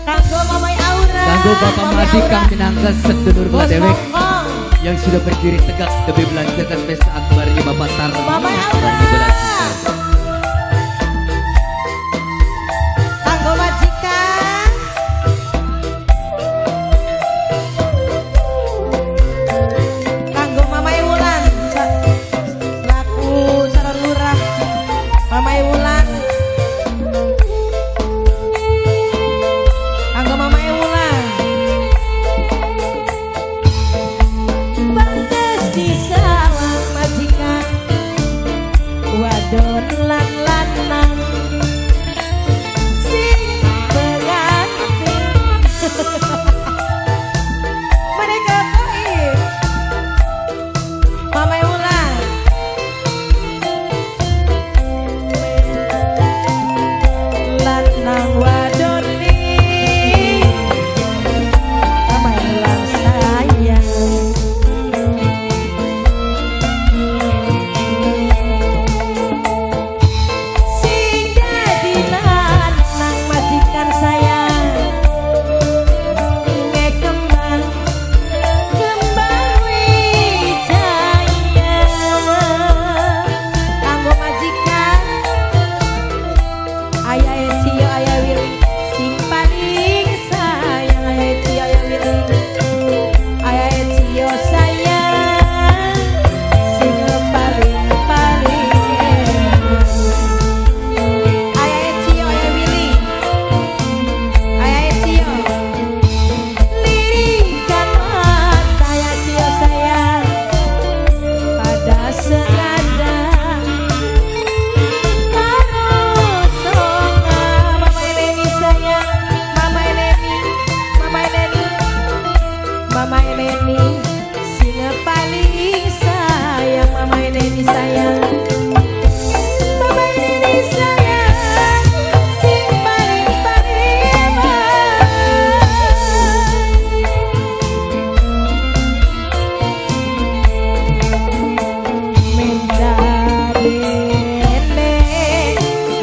Kanggo Mamai Aura. Kanggo Bapak Mamai Madi Aura. kang minangka sedulur Bos dewek Hongkong. Yang sudah berdiri tegak demi melancarkan pesta akbarnya Bapak Tarno. Mamai Aura. Akbarnya Belajar. Kanggo majikan. Kanggo Mamai Wulan selaku calon lurah. Mamai Wulan. Kanggo Mamai Wulan. Pantes disawang majikan wadon lan lanang sing pengantin. Mereka toib. Mamai Wulan. Lanang wadon ni Mamai Wulan sayang. Sing dadi lanang majikan sayang ngekembang kembang wijaya. Kanggo majikan ayah Cio ayah Willy sing paling sayang. Ayah Cio ayah Willy, ayah Cio sayang sing paling paling. Ayah Cio ayah Willy, ayah Cio lirikan mata ayah Cio sayang pada sengaja karo songa. Mama Eleni sayang, Mama Eleni, Mama Eleni, Mama Eleni sing paling sayang. Mama Eleni sayang, Mama Eleni sayang sing paling paling eman. Menda dene,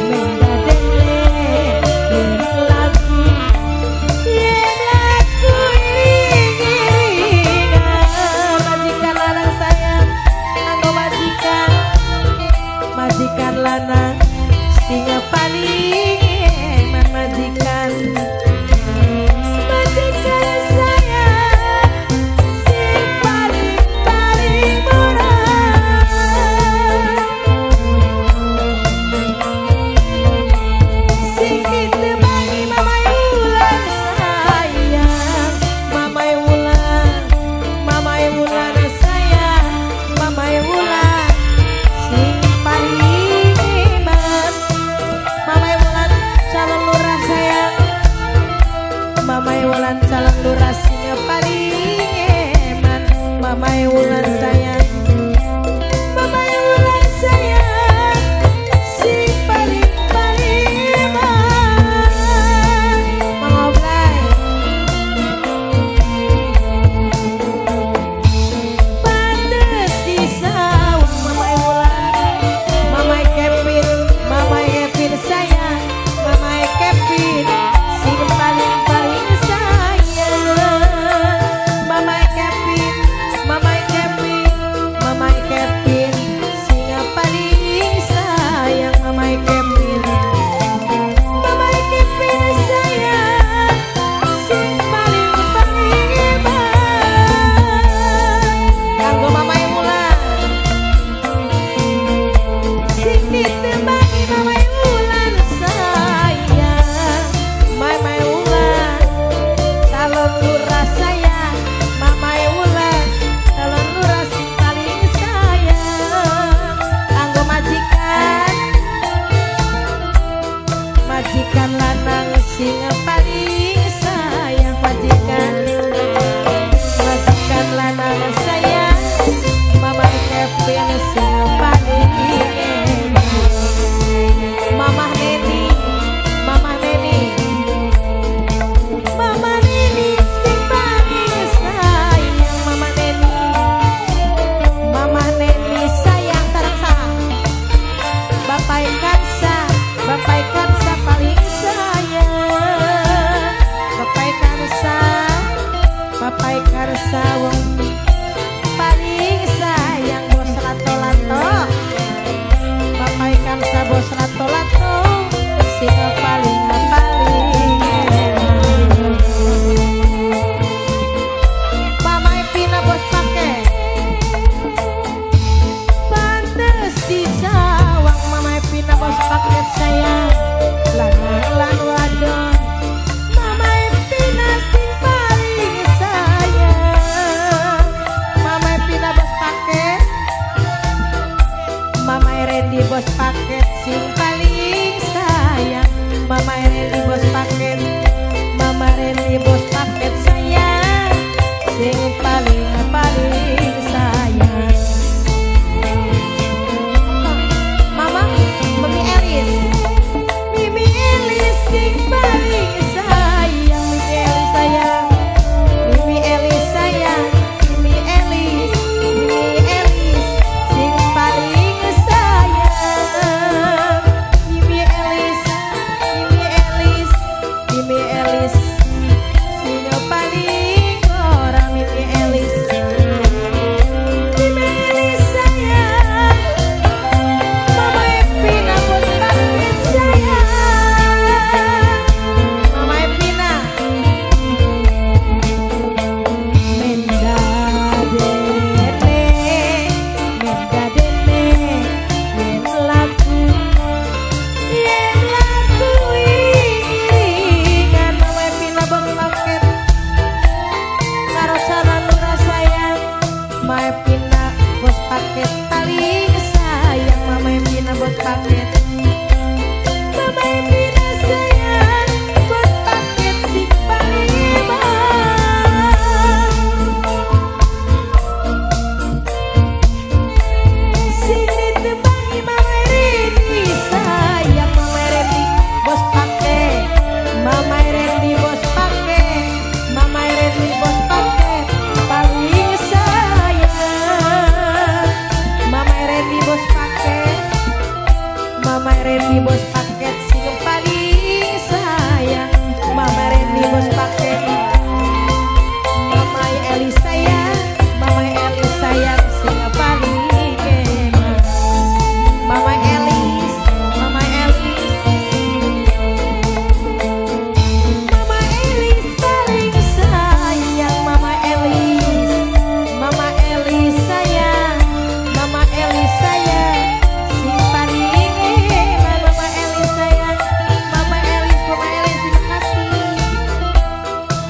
menda dene, yen lagu, yen lagu iring-iringan. Majikan lanang sayang, kanggo majikan, majikan lanang sing paling eman. Majikan, majikan sayang sing paling paling murah. Sing ditebangi Mamai Wulan sayang, Mamai Wulan, Mamai Wulan sayang, Mamai Wulan sing paling eman. Mamai paket sayang lanang lan wadon Mama Pina sing paling sayang. Mama Pina bos paket, Mama Randy bos paket sing paling sayang. Mama Randy bos paket, Mama Randy bos paket sayang sing paling paling sayang. Mama Mimi Elis, Mimi Elis sing paling sayang. Mimi Elis sayang, Mimi Elis sayang, Mimi Elis, Mimi Elis sing paling sayang. Mimi Elis, Mimi Elis, Mimi Elis sing paling ora. Mimi Elis, Mimi Elis sayang. Mama Epina bos paket sayang. Mama Epina Menda dene, menda dene, yen laku, yen laku iringan. Mama Epina bos paket karo saran lurah sayang. Mama Epina bos paket paling sayang. Mama Epina bos paket, Mama Epina sayang bos paket sing paling eman. Sing ditebangi Mama Reni sayang. Mama Reni bos paket, Mama Reni bos paket, Mama Reni bos paket paling sayang. Mama Reni bos paket, Mama Reni bos paket sing paling sayang. Mama Reni bos paket, Mama Eli sayang, Mama Eli sayang sing paling eman. Mama Elis, Mama Elis, Mama Elis paling sayang. Mama Elis, Mama Elis sayang, Mama Elis sayang sing paling eman. Mama Elis sayang, Mama Elis, Mama Elis terima kasih.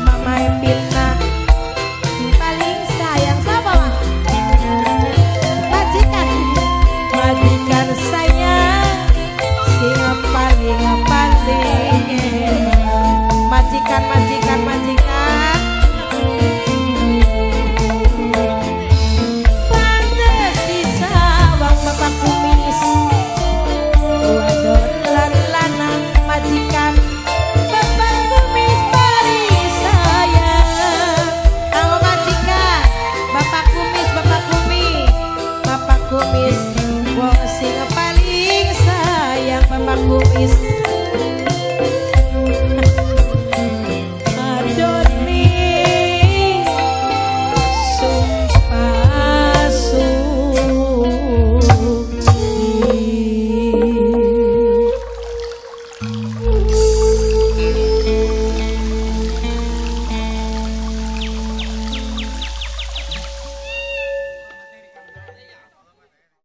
Mama Epina sing paling sayang siapa mah? Majikan, majikan sayang sing paling paling eman. Majikan, majikan, majikan. Pantes disawang bapak kumis wadon lan lanang majikan bapak kumis paling sayang. Kalau majikan bapak kumis, bapak kumis, bapak kumis wong sing paling sayang. Bapak kumis.